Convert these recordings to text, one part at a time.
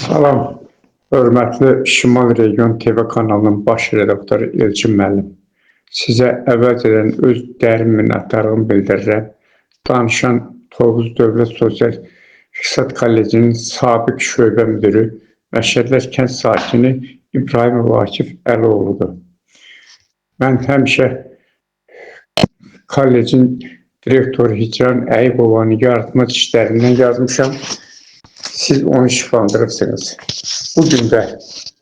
Salam, hörmətli Şimal Region TV kanalının baş redaktoru Elçin müəllim. Sizə əvvəlcədən öz dərin minnətdarlığımı bildirirəm. Danışan Tovuz Dövlət Sosial İqtisad Kollecinin sabiq şöbə müdiri, Məşədlər kənd sakini İbrahim Akif Əloğludur. Mən həmişə kollecin direktoru Hicran Əyubovanın yaratma işlərindən yazmışam. Siz onu işıqlandırıbsınız. Bu gün də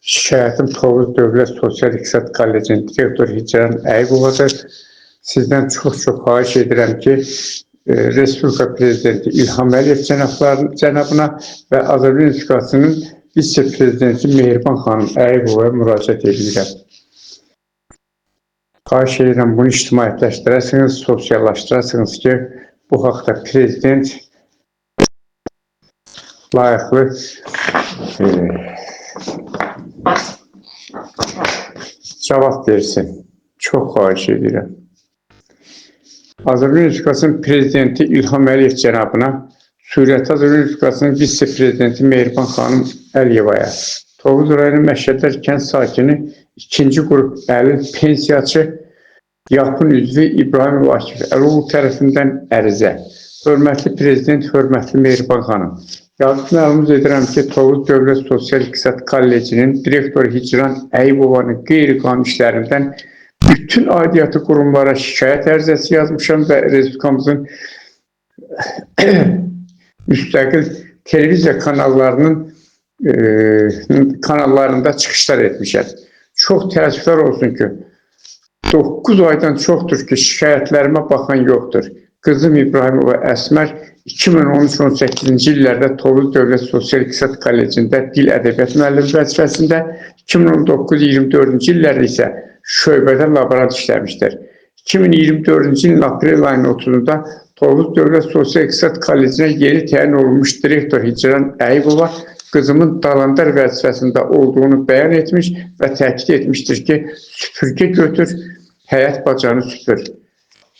şikayətim Tovuz Dövlət Sosial İqtisad Kollecinin direktoru Hicran Əyubovadır. Sizdən çox-çox xahiş edirəm ki, Respublika Prezidenti İlham Əliyev cənabına və Azərbaycan Respublikasının vitse-prezidenti Mehriban xanım Əyubovaya müraciət edirəm. Xahiş edirəm bunu ictimaiyyətləşdirəsiniz, sosiallaşdırasınız ki, bu haqda prezident layiqli cavab versin. Çox xahiş edirəm. Azərbaycan Respublikasının prezidenti İlham Əliyev cənabına, Suriyyəti Azərbaycan Respublikasının vitse-prezidenti Mehriban xanım Əliyevaya, Tovuz rayonu Məşədlər kənd sakini 2-ci qrup əlil pensiyaçı Yapın üzvü İbrahim Akif Əloğlu tərəfindən ərizə. Hörmətli prezident, hörmətli Mehriban xanım, yazıb məlum edirəm ki, Tovuz Dövlət Sosial İqtisad Kollecinin direktoru Hicran Əyubovanın qeyri-qanuni işlərindən bütün aidiyyatı qurumlara şikayət ərizəsi yazmışam və Respublikamızın müstəqil televiziya kanallarının kanallarında çıxışlar etmişəm. Çox təəssüflər olsun ki, 9 aydan çoxdur ki, şikayətlərimə baxan yoxdur. Qızım İbrahimova Əsmər 2013-18-ci illərdə Tovuz Dövlət Sosial İqtisad Kollecində dil ədəbiyyat müəllimi vəzifəsində, 2019-24-cü illərdə isə şöbədə laborant işləmişdir. 2024-cü ilin aprel ayının 30-da Tovuz Dövlət Sosial İqtisad Kollecinə yeni təyin olunmuş direktor Hicran Əyubova qızımın dalandar vəzifəsində olduğunu bəyan etmiş və təkid etmişdir ki, süpürgə götür, həyət bacanı süpür.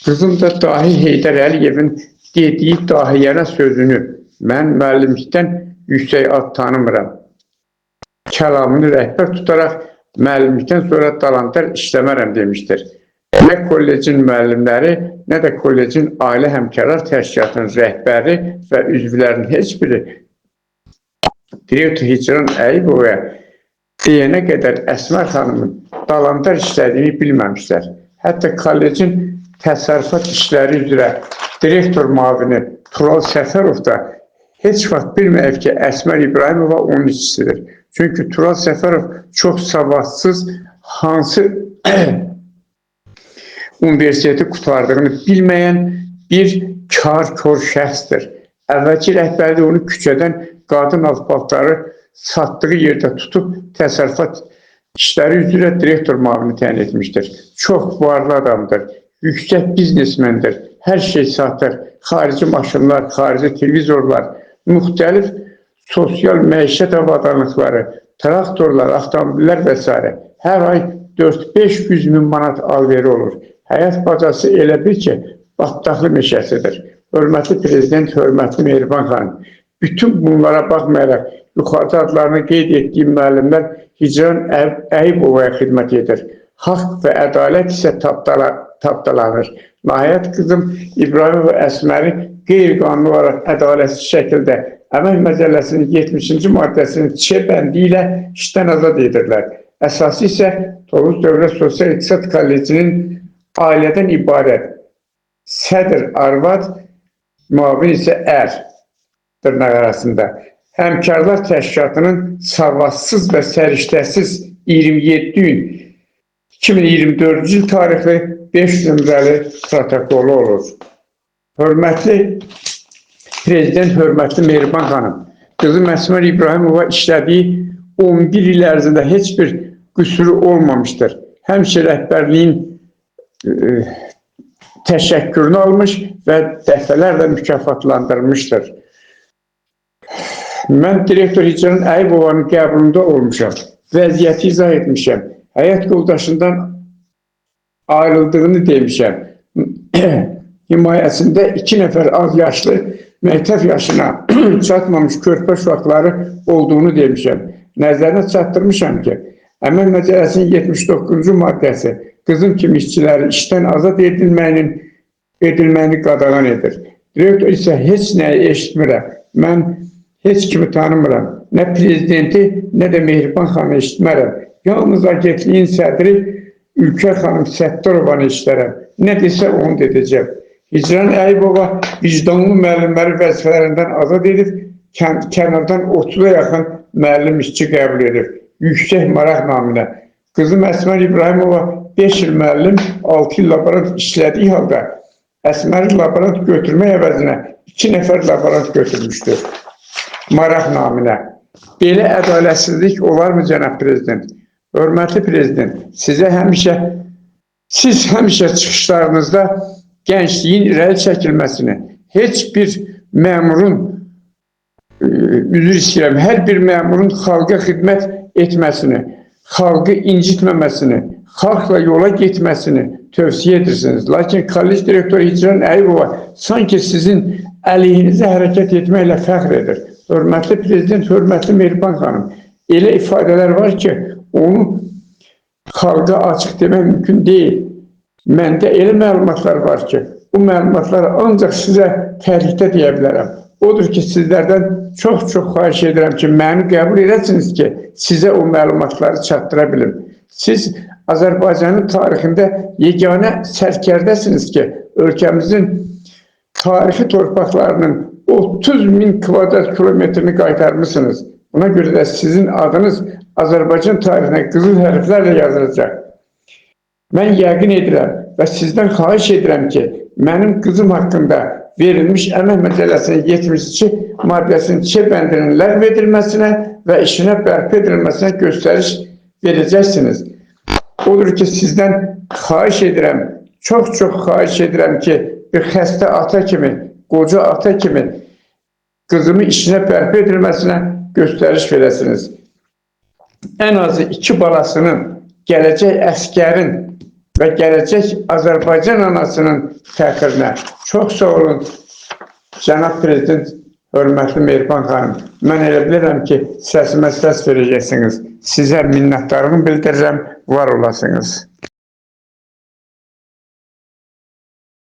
Qızım da dahi Heydər Əliyevin dediyi dahiyənə sözünü mən müəllimlikdən yüksək ad tanımıram. Kəlamını rəhbər tutaraq müəllimlikdən sonra dalandar işləmərəm demişdir. Nə kollecin müəllimləri, nə də kollecin ailə həmkarlar təşkilatının rəhbəri və üzvlərinin heç biri direktor Hicran Əyubovaya deyənə qədər Əsmər xanımın dalandar işlədiyini bilməmişlər. Hətta kollecin təsərrüfat işləri üzrə direktor müavini Tural Səfərov da heç vaxt bilməyib ki, Əsmər İbrahimova onun işçisidir. Çünki Tural Səfərov çox savadsız, hansı universiteti qurtardığını bilməyən bir kar-kor şəxsdir. Əvvəlki rəhbərlik onu küçədən qadın alpaltarı satdığı yerdə tutub təsərrüfat işləri üzrə direktor müavini təyin etmişdir. Çox varlı adamdır, yüksək biznesmendir, hər şey satır, xarici maşınlar, xarici televizorlar, müxtəlif sosial məişət avadanlıqları, traktorlar, avtomobillər və s. Hər ay 4-500 min manat alveri olur. Həyat bacası elə bil ki, batdaqlı meşəsidir. Hörmətli prezident, hörmətli Mehriban xanım, bütün bunlara baxmayaraq yuxarıda adlarını qeyd etdiyim müəllimlər Hicran Əyubovaya xidmət edir. Haqq və ədalət isə tapdalanır. Nəhayət qızım İbrahimova Əsməri qeyri-qanuni olaraq ədalətsiz şəkildə Əmək Məcəlləsinin 70-ci maddəsinin Ç bəndi ilə işdən azad edirlər. Əsası isə Tovuz Dövlət Sosial İqtisad Kollecinin ailədən ibarət sədr arvad, müavin isə ər dırnaq arasında. Həmkarlar Təşkilatının savadsız və səriştəsiz 27 iyun 2024-cü il tarixli 5 nömrəli protokolu olur. Hörmətli Prezident, hörmətli Mehriban xanım, qızım Əsmər İbrahimova işlədiyi 11 il ərzində heç bir qüsuru olmamışdır. Həmişə rəhbərliyin təşəkkürünü almış və dəfələrlə mükafatlandırılmışdır. Mən direktor Hicran Əyubovanın qəbulunda olmuşam. Vəziyyəti izah etmişəm. Həyat yoldaşından ayrıldığını demişəm. Himayəsində 2 nəfər az yaşlı Məktəb yaşına çatmamış körpə uşaqları olduğunu demişəm. Nəzərinə çatdırmışam ki, Əmək Məcəlləsinin 79-cu maddəsi qızım kimi işçiləri işdən azad edilməyini qadağan edir. Direktor isə heç nəyi eşitmirəm. Mən heç kimi tanımıram. Nə prezidenti, nə də Mehriban xanımı eşitmərəm. Yalnız agentliyin sədri Ülker xanım Səttarovanı eşidərəm. Nə desə onu dedəcəm. Hicran Əyubova vicdanlı müəllimləri vəzifələrindən azad edib, kənardan 30-a yaxın müəllim işçi qəbul edib. Yüksək maraq naminə. Qızım Əsmər İbrahimova 5 il müəllim, 6 il laborant işlədiyi halda Əsməri laborant götürmək əvəzinə 2 nəfər laborant götürmüşdür. Maraq naminə. Belə ədalətsizlik olarmı cənab prezident? Hörmətli prezident, siz həmişə çıxışlarınızda gəncliyin irəli çəkilməsini, heç bir məmurun, üzr istəyirəm, hər bir məmurun xalqa xidmət etməsini, xalqı incitməməsini, xalqla yola getməsini tövsiyə edirsiniz. Lakin kollec direktoru Hicran Əyubova sanki sizin əleyhinizə hərəkət etməklə fəxr edir. Hörmətli prezident, hörmətli Mehriban xanım, elə ifadələr var ki, onu xalqa açıq demək mümkün deyil. Məndə elə məlumatlar var ki, bu məlumatları ancaq sizə təhlükdə deyə bilərəm. Odur ki, sizlərdən çox-çox xahiş edirəm ki, məni qəbul edəsiniz ki, sizə o məlumatları çatdıra bilim. Siz Azərbaycanın tarixində yeganə sərkərdəsiniz ki, ölkəmizin tarixi torpaqlarının 30 min kvadrat kilometrini qaytarmışsınız. Buna görə də sizin adınız Azərbaycan tarixinə qızıl hərflərlə yazılacaq. Mən yəqin edirəm və sizdən xahiş edirəm ki, mənim qızım haqqında verilmiş Əmək Məcəlləsinin 72 maddəsinin Ç bəndinin ləğv edilməsinə və işinə bərpa edilməsinə göstəriş verəcəksiniz. Odur ki, sizdən xahiş edirəm, çox-çox xahiş edirəm ki, bir xəstə ata kimi, qoca ata kimi qızımı işinə bərpa edilməsinə göstəriş verəsiniz. Ən azı 2 balasının, gələcək əskərin və gələcək Azərbaycan anasının fəxrinə. Çox sağ olun, cənab prezident, hörmətli Mehriban xanım. Mən elə bilirəm ki, səsimə səs verəcəksiniz. Sizə minnətdarlığımı bildirirəm, var olasınız.